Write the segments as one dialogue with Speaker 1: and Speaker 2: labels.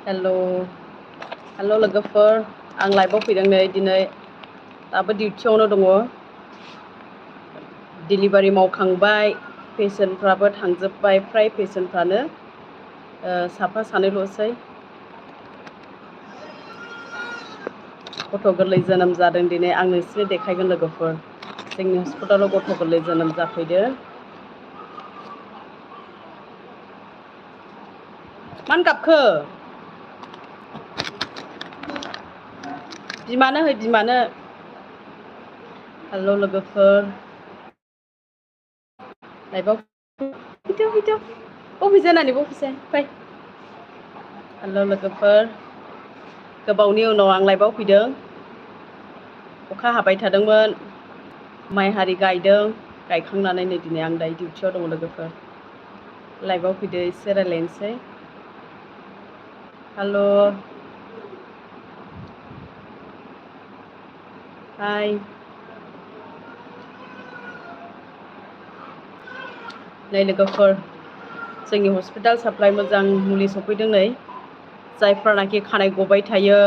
Speaker 1: हेल' लोगोफोर आं लाइभआव फैदों नै दिनै दाबो डिउटियावनो दङ डिलिभारि मावखांबाय पेसेन्टफ्राबो थांजोब्बाय फ्राय पेसेन्टफ्रानो साफा सानैल'सै गथ' गोरलै जोनोम जादों दिनै आं नोंसोरनो देखायगोन लोगोफोर जोंनि हस्पिटालाव गथ' गोरलै जोनोम जाफैदो मानो गाबखो बिमानो है बिमानो हेल' लोगोफोर लाइभआव फैदो बबे जानानै बबेसै फै हेल' लोगोफोर गोबावनि उनाव आं लाइभआव फैदों अखा हाबाय थादोंमोन माइ हारि गायदों गायखांनानै नै दिनै आं दायो डिउटियाव दङ लोगोफोर लाइभआव फैदो एसे रायज्लायनोसै हेल' हाय नै लोगोफोर जोंनि हस्पिटाल साप्लाइ मोजां मुलि सफैदों नै जायफ्रानाखि खानाय गबाय थायो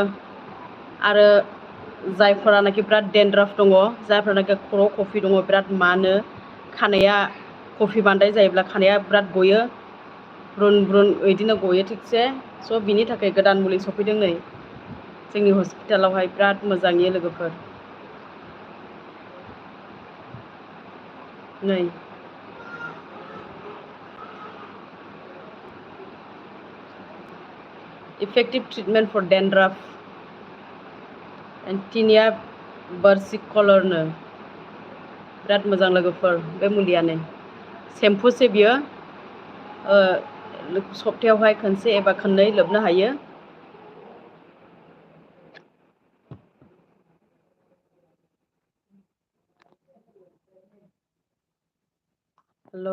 Speaker 1: आरो जायफोरानाखि बिराद डेन्ड्राफ दङ जायफोरानाखि खर' कफि दङ बिराद मानो खानाया कफि बांद्राय जायोब्ला खानाया बिराद गयो ब्रुन ब्रुन बिदिनो गयो थिगसे स' बिनि थाखाय गोदान मुलि सफैदों नै जोंनि हस्पिटालावहाय बिराद मोजाङै लोगोफोर नै effective treatment for dandruff एन्टिनिया बार्सिकलरनो बिराद मोजां लोगोफोर बे मुलियानो सेम्पुसो बियो सप्तायावहाय खनसे एबा खननै लोबनो हायो हेल'